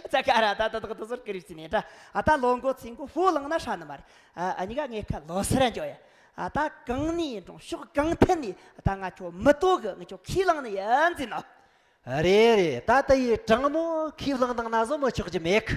ཙ་ཀ་ར་ད་ད་དག་ཏུ་ཟོར་ཀི་རིབ་ཙི་ནས་ད། ཨ། ད་ལོ་མགོ་ཚིག་མགོ་ཕོ་ལང་ན་ཧྲ་ནི་མ་རེད། ཨ། ཨ་ཉི་ག་ངས་ཁ་ལོ་སར་འཇོ་ཡ། ཨ། ད་གང་ནི་ཡིན་རུང་ཕྱོགས་གང་ཐད་ནས་ད་ང་ཁྱོད་མི་ལྟོ་གི། ང་ཁྱོད་ཁས་བླངས་ནི་ཡིན་ཟིན་ནོ། རེད་རེད། ད་ལྟ་ཡི་དྲང་མོ་ཁས་བླངས་དང་ན་བཟོ་མི་ཆོག་རྒྱུ་མེད་གི།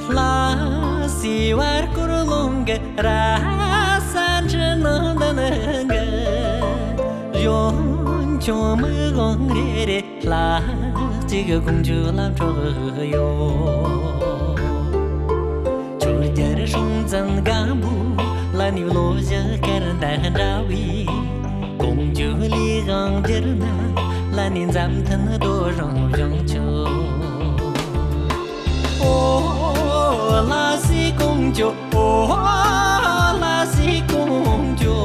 ལྷ་སྲས་བར་སྐོར་ལོང་གི་ར་ས་འཁྲི་ནང་ལྡན་གི། གཞོན་ཆུང་མི་དབང་རེ་རེ། ལྷག་ཅིག་ཀོང་ཇོ་ལ་འཕྲོག་ཡོད། ཆོས་རྒྱལ་སྲོང་བཙན་སྒམ་པོ་ལ་ནི་ལོ་བཞི་སྐར་ཟླ་འདྲ་བའི། ཀོང་ཇོ་ལས་དབང་བསྒྱུར་ན་ལ་ནི་མཛའ་མཐུན་རྡོ་རིང་བཞེངས་ཆོག། ཨོ་ལྷ་སྲས་ཀོང་ཇོ། ཨོ་ལྷ་སྲས་ཀོང་ཇོ།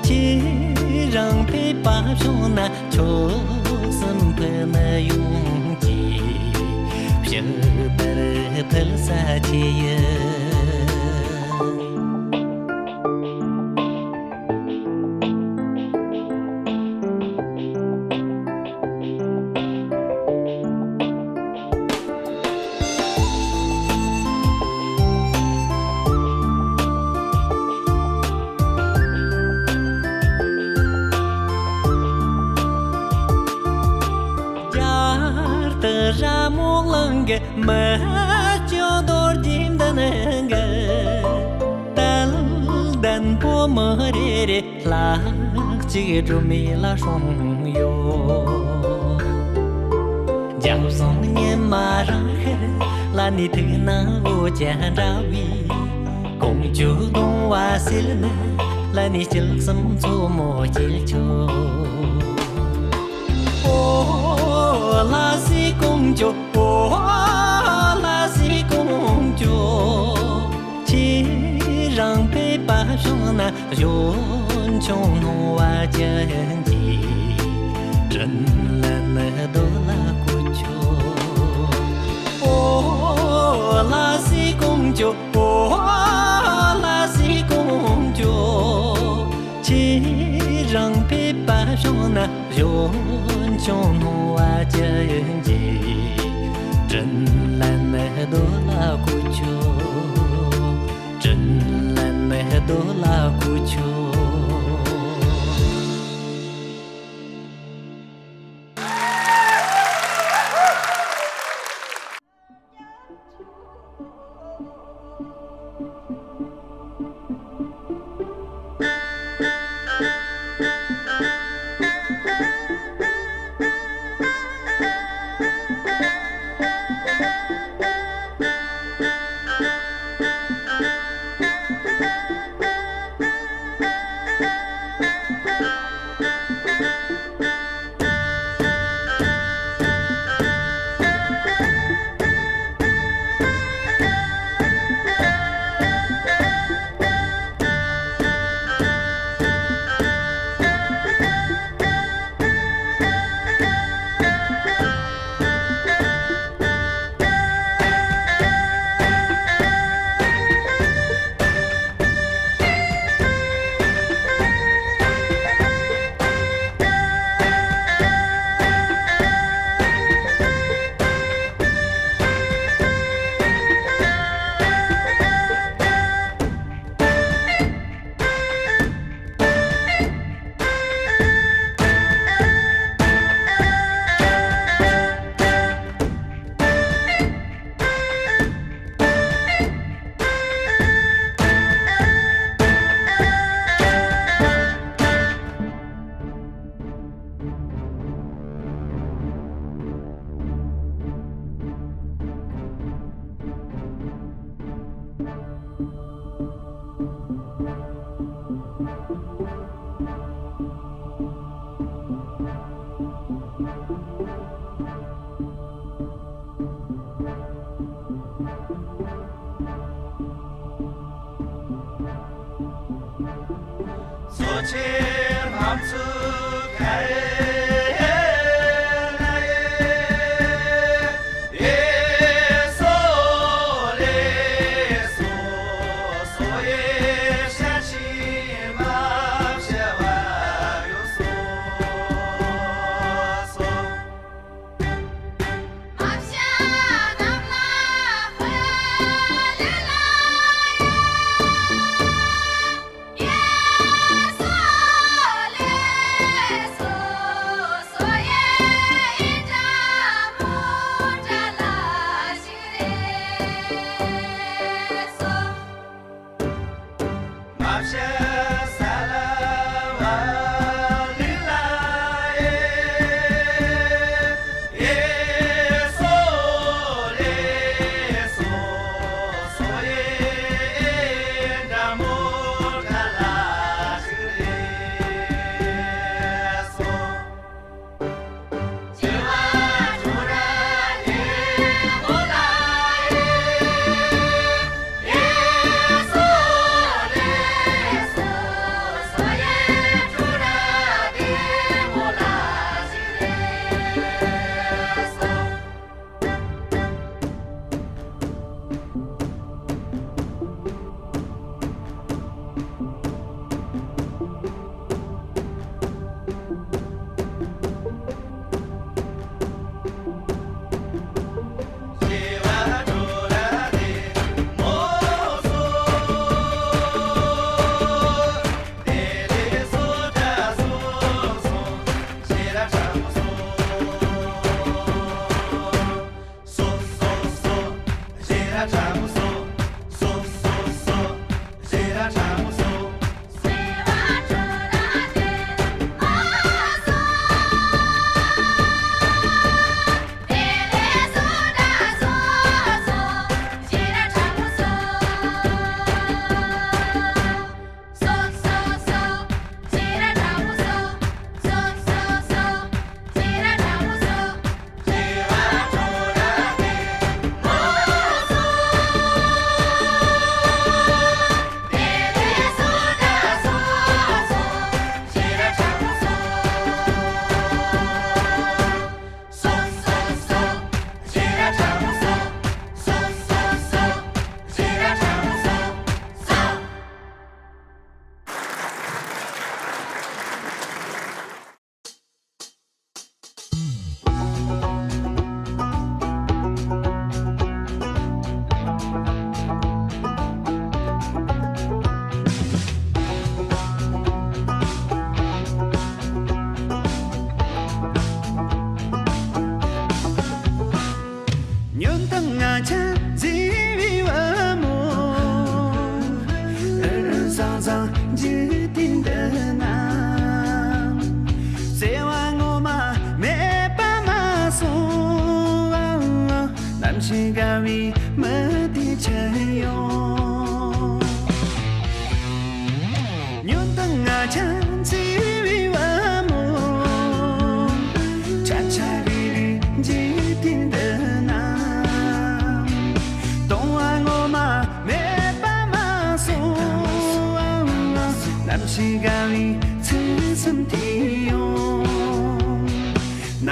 ཁྱེད་རང་ཕེབས་པ་བྱུང་ན། ཆོལ་གསུམ་ཕུ་ནུ་ཡོངས་ཀྱི་ཕྱི་དར་ཕུལ་ས་ཆེ་ཡི། རྒྱལ་དུ་ར་མོ་གླིང་གི་མི་སྤྱོད་རྡོ་རྗེ་འདི་ནི་གི། དད་ལྡན་ཕོ་མོ་རེ་རེ། ལྷག་ཅིག་སྒྲོལ་མའི་ལ་སྲུང་ཡོད། སྐྱབས་བཟང་ཉི་མ་རང་ཤར། ལ་ནི་ཐུགས་སྣང་འོད་ཀྱི་འདྲ་བའི། ཀོང་ཇོ་གདུང་བ་སིལ་ནི། ལ་ནི་སྐྱིད་གསུམ་མཚོ་མོ་སྐྱིད་ཆུ། ཨོ་ལ་སི་ཀོང་ཇོ། ཨོ་ལ་སི་ཀོང་ཇོ། ཁྱེད་རང་ཕེབས་པ་བྱུང་ན། གཞོན་ཆུང་སྣང་བ་ཅན་གྱི། དྲིན་ལན་རྡོ་ལ་བསྐུར་ཆོག་ཨོ་ལ་སི་ཀོང་ཇོ། ཨོ་ལ་སི་ཀོང་ཇོ། ཁྱེད་རང་ཕེབས་པ་བྱུང་ན། གཞོན་ཆུང་སྣང་བ་ཅན་གྱི། དྲིན་ལན་རྡོ་ལ་བསྐུར་ཆོག་དྲིན་ལན་རྡོ་ལ་བསྐུར་ཆོག་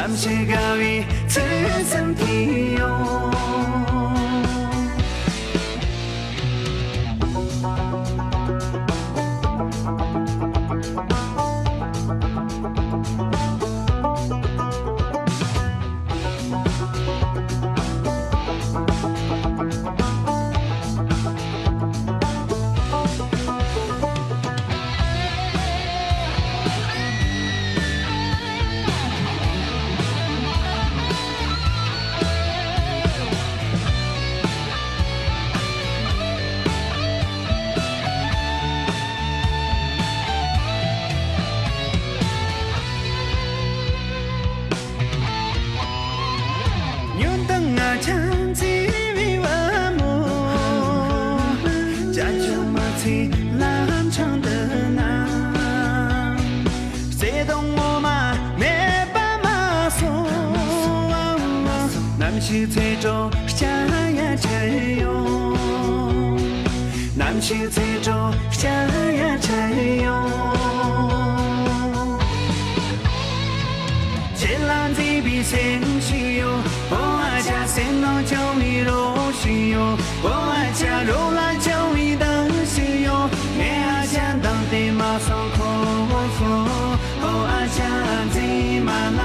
ནམ་ཞིག་དགའ་བའི་ཚུལ་གསུམ་མཐིལ་ཡོང་། ཉོན་དང་ང་ཆང་ཚེ་བའི་བ་མོ། ཅ་ཆུ་མ་ཚེ་ལམ་འཕྲང་དུ་ན། བརྩེ་དུང་ངོ་མ་མེད་པ་མ་སོང་། ནམ་ཞིག་ཚེ་སྒྲོ་སྐྱ་ཡ་ཆ་ཡོང་། ནམ་ཞིག་ཚེ་སྒྲོ་སྐྱ་ཡ་ཆ་ཡོང་། ཁྱེད་ལ་མཛེས་པའི་སེམས་ཤིག་ཡོད། ཨོ་ཨ་ཅག་སེམས་ནང་བྱུང་བའི་རོ་ཞིག་ཡོད། ཨོ་ཨ་ཅག་རོ་ལ་བྱུང་བའི་མདངས་ཤིག་ཡོད། ངའི་ཨ་ཅག་མདངས་དེ་མ་སོང་ཁོ་བོ་ཤོག་ཨོ་ཨ་ཅག་མཛེས་མ་ལ།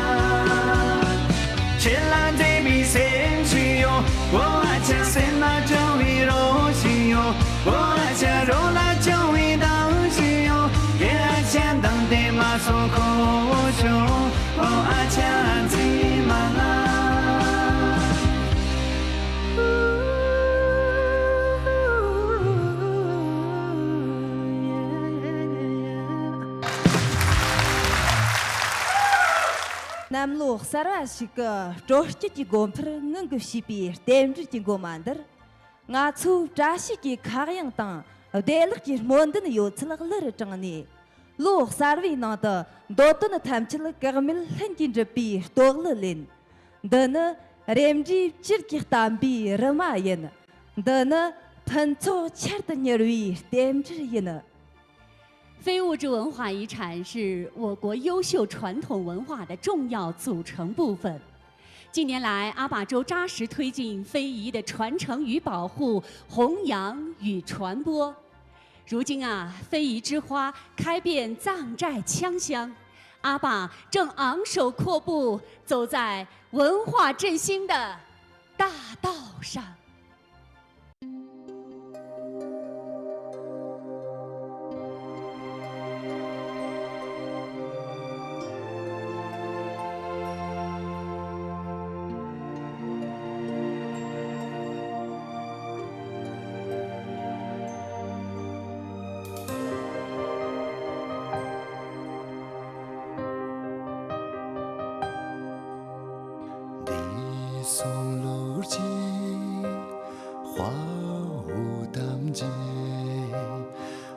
ཁྱེད་ལ་མཛེས་པའི་སེམས་ཤིག་ཡོད། ཨོ་ཨ་ཅག་སེམས་ན་བྱུང་བའི་རོ་ཞིག་ཡོད། ཨོ་ཨ་ཅག་རོ་ལ་བྱུང་བའི་མདངས་ཤིག་ཡོད། ངའི་ཨ་ཅག་མདངས་དེ་མ་སོང་ཁོ་བོ་ཤོག་ཨོ་ཨ་ཅག་མཛེས་མ་ལ། གནམ་ལོ་གསར་བ་ཞིག་གི་སྤྲོ་སྐྱིད་ཀྱི་སྒོ་འཕར་སྔོན་གྱི་བྱིས་པའི་རྟེན་འབྲེལ་གྱི་མགོ་མ་འདིར། ང་ཚོའི་བཀྲ་ཤིས་ཀྱི་ཁ་གཡང་དང་བདེ་ལེགས་ཀྱི་སྨོན་འདུན་ཡོད་ཚད་གླུ་རུ་དྲངས་ནས། ལོ་གསར་བའི་ནང་དུ་འདོད་དོན་ཐམས་ཅད་འགག་མེད་ལྷུན་གྱིས་འགྲུབ་པའི་བསྟོད་གླུ་ལེན། འདི་ནི་རེབ་འབྲིའི་བྱིར་གྱིས་གཏམས་པའི་རི་མ་ཡིན། འདི་ནི་ཕུན་ཚོགས་ཆར་དུ་ཉར་བའི་རྟེན་འབྲེལ་ཡིན། 非物质文化遗产是我国优秀传统文化的重要组成部分。近年来，阿坝州扎实推进非遗的传承与保护、弘扬与传播。如今啊，非遗之花开遍藏寨羌乡，阿坝正昂首阔步，走在文化振兴的大道上。 འདས་སོང་ལོ་གཅིག་དཔའ་བོ་དམ་བཅས།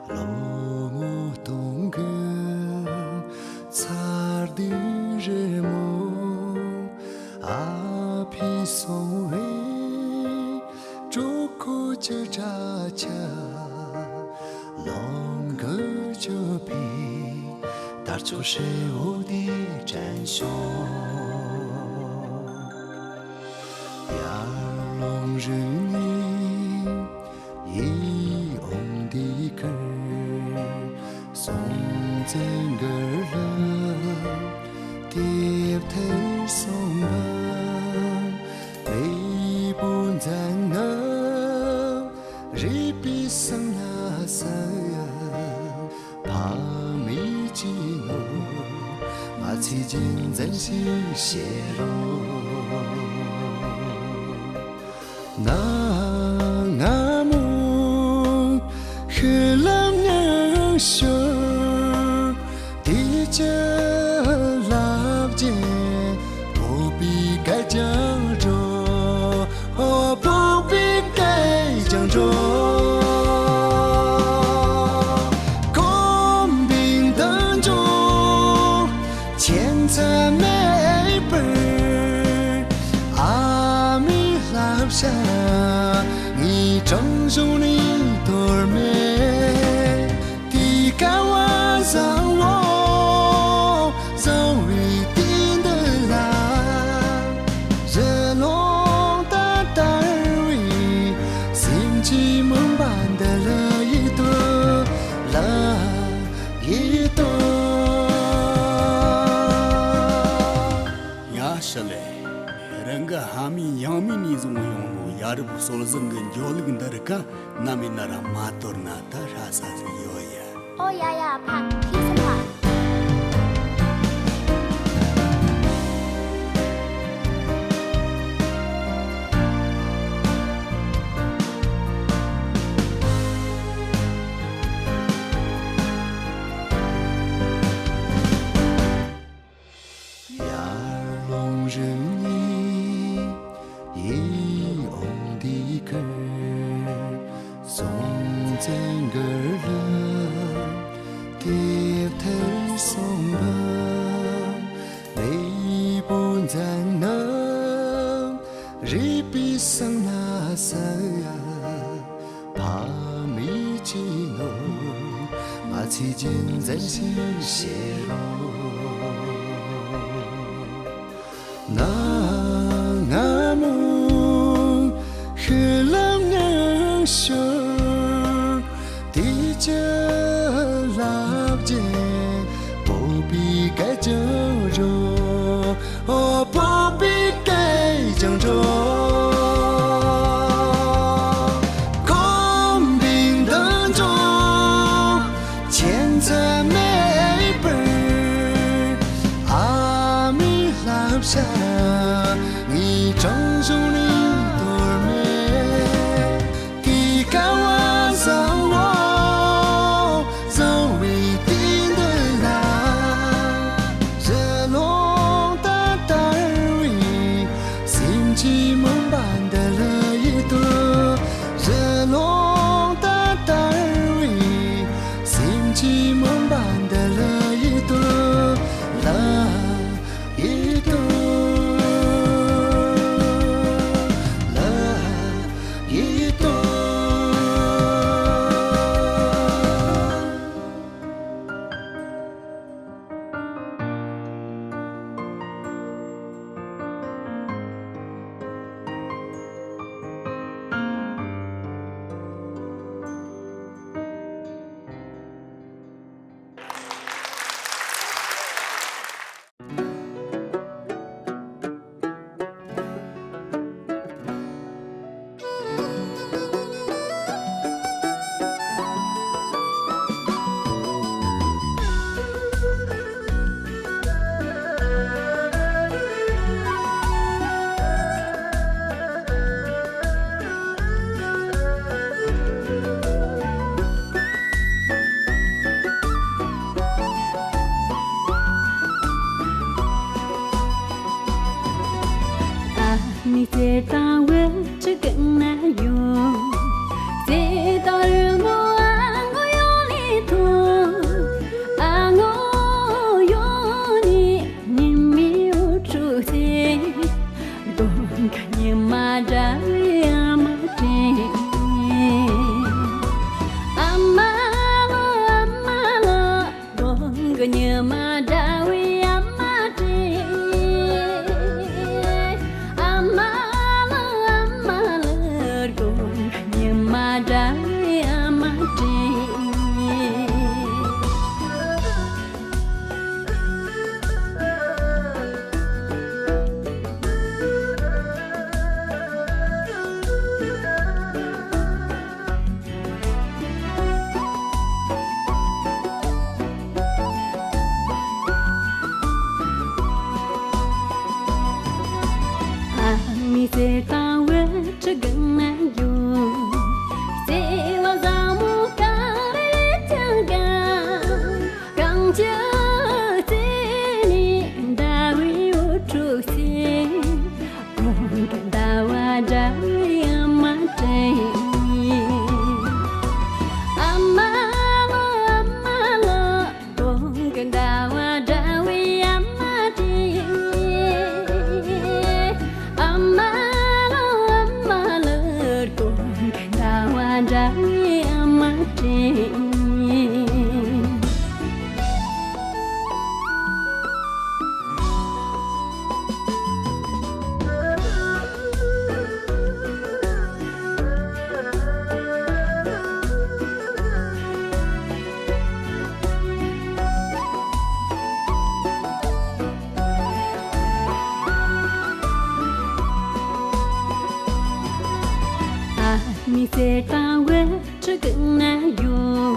ལོ་ངོ་སྟོང་གི་ཚར་དུས་རི་མོ། ཨ་ཕས་གསུངས་པའི་གྲོགས་པོ་གཅིག་གྲྭ་ཆ། ལོང་གི་ཅོ་པའི་དར་ལྕོག་ཧྲིལ་བོ་དེ་དྲན་བྱུང་། ཡར་ཀླུང་རི་ནས་ཡིད་འོང་དེ་ཀར། སྲོང་བཙན་གྱི་ལྷ་དེབ་ཐེར་གསུམ་པ། མེས་པོ་མཛད་ན་རུས་པའི་གསེང་ལ་ཟགས། ཕ་མེས་ཀྱི་ངོ་ང་ཚོས་རྒྱུན་འཛིན་ཞིག་བྱེད་རོགས། ན་ང་མོ་ཤུལ་ལམ་ཉུང་ཤོས། དེ་ཅི་ལབ་ཀྱང་སྤོབས་པའི་སྐད་ཀྱང་སྒྲོག་ཨོ་སྤོབས་པའི་སྐད་ཀྱང་སྒྲོག་གོམ་པའི་མདུན་ལྗོངས་ཁྱད་མཚར་མེད་པར། ཨ་མའི་བསླབ་བྱ་ངའི་བྲང་གཞུང་ནས་དོར་མེད། དེ་ཀ་བ་བཟང་བོ་བཟང་བའི་དུས་འདི་ལ། ཕ་མའི་ཡང་མིན་ནས་བཟུང་ཡོང་ནོ་ཡ་རབས་སྲོལ་བཟང་གི་འགྲོ་ལུགས་འདི་རིགས་ཀ་ནམ་ཡིན་ན་ར་མ་དོར་ན་ད་ཧྲ་ས་ཟིག་ཡོད་ཡ། ཨོ་ཡ་ཡ་ཕ་ཁྱི་སེམས་ལ། ཡར་ཀླུང་རིང་ནས་ཡིད་འོང་འདི་ཁར། སྲོང་བཙན་སྒར་ལ་དེབ་ཐེར་གསུམ་པ། ལས་པོ་མཛད་རྣམས་རིག་པའི་གསང་ན་གསལ། ཕ་མེས་ཀྱི་ནོར་ང་ཚོས་རྒྱུན་འཛིན་ཞིག་བྱེད་རོགས། ན་ང་མོ་ཤུལ་ལམ་ནང་ཤོར། དེ་ཅི་ལབ་ཀྱི་སྤོབས་པའི་སྐད་ཅིག་རོ། ཨོ་སྤོབས་པའི་སྐད་ཅིག་རོ། ཁོམ་པའི་འདུན་ཅོ་ཁྱད་མཚར་མེད་པར། ཨ་མའི་བསླབ་བྱ་ངའི་བྲང་གཞུང་ནས་དོར་མེད། དེ་ཀ་བ་བཟང་བོ་བཟང་བའི་དུས་འདི་ལ། རི་ཀླུང་དང་དར་བའི་སེམས་ཀྱི་མུན་པ་འདི་ལ་ཡིད་དུ། རི་ཀླུང་དང་དར་བའི་སེམས་ཀྱི་མུན་པ་འདི་ལ་ཡིད་དུ། ལ་ཡིད་དུ། ལ་ཡིད་དུ། ཨ་མའི་ཚེ་དང་བུ་ཕྲུག་གི་ན་ཡོད། ཚེ་དང་རོལ་མོ་ཨ་ངོ་ཡོང་ལེ་ཐོང་། ཨ་ངོ་ཡོང་ནས་ཉི་མའི་འུ་ཚོ་ཚེ། དགོང་ཁ་ཉི་མ་འདྲ་བའི་ཨ་མ་དྲན། ཨ་མ་ལོ་ཨ་མ་ལོ། དགོང་གི་ཉི་མ་འདྲ་བའི་ཨ་མ་དྲན། ཨ་མ་ལོ་ཨ་མ་ལོ། དགོང་གི་ཉི་མ་འདྲ་བའི་ཨ་མ་དྲན། ཨ་མའི་ཚེ་དང་བུ་ཕྲུག་གི་ན་ཡོད། བརྩེ་བ་བཟང་མོ་ག་རེ་ཀྱང་དགའ། གང་ཅི་བརྩེ་ནས་འདའ་བའི་འུ་ཚོ་ཚེ། དགོང་གི་ཟླ་བ་འདྲ་བའི་ཨ་མ་དྲན། ཨ་མ་ལོ་ཨ་མ་ལོ། དགོང་གི་ཟླ་བ་འདྲ་བའི་ཨ་མ་དྲན། ཨ་མ་ལོ་ཨ་མ་ལོ། བརྩེ་དང་འོད་ཀྱི་ནག་ཡོད།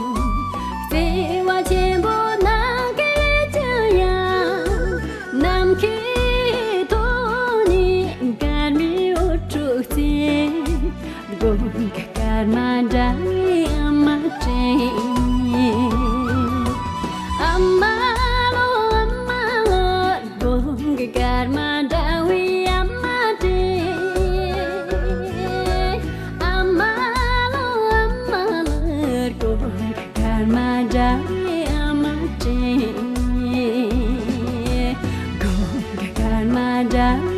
བརྩེ་བ་ཆེན་པོ་ནམ་མཁའ་ལས་ཀྱང་ཡང་། ནམ་མཁའི་ཐོག་ནས་སྐར་མའི་འོད་འཕྲོ་བརྩེ། དགུན་གྱི་སྐར་མ་འདྲ་བའི་ཨ་མ་དྲན། ཨ་མ་ལོ་ཨ་མ་ལོ། དགུན་གྱི་སྐར་མ་འདྲ་བའི་ཨ་མ་དྲན། ཨ་མ་ལོ་ཨ་མ་ལོ། དགུན་གྱི་སྐར་མ་འདྲ་བའི་ཨ་མ་དྲན། དགུན་གྱི་སྐར་མ་འདྲ་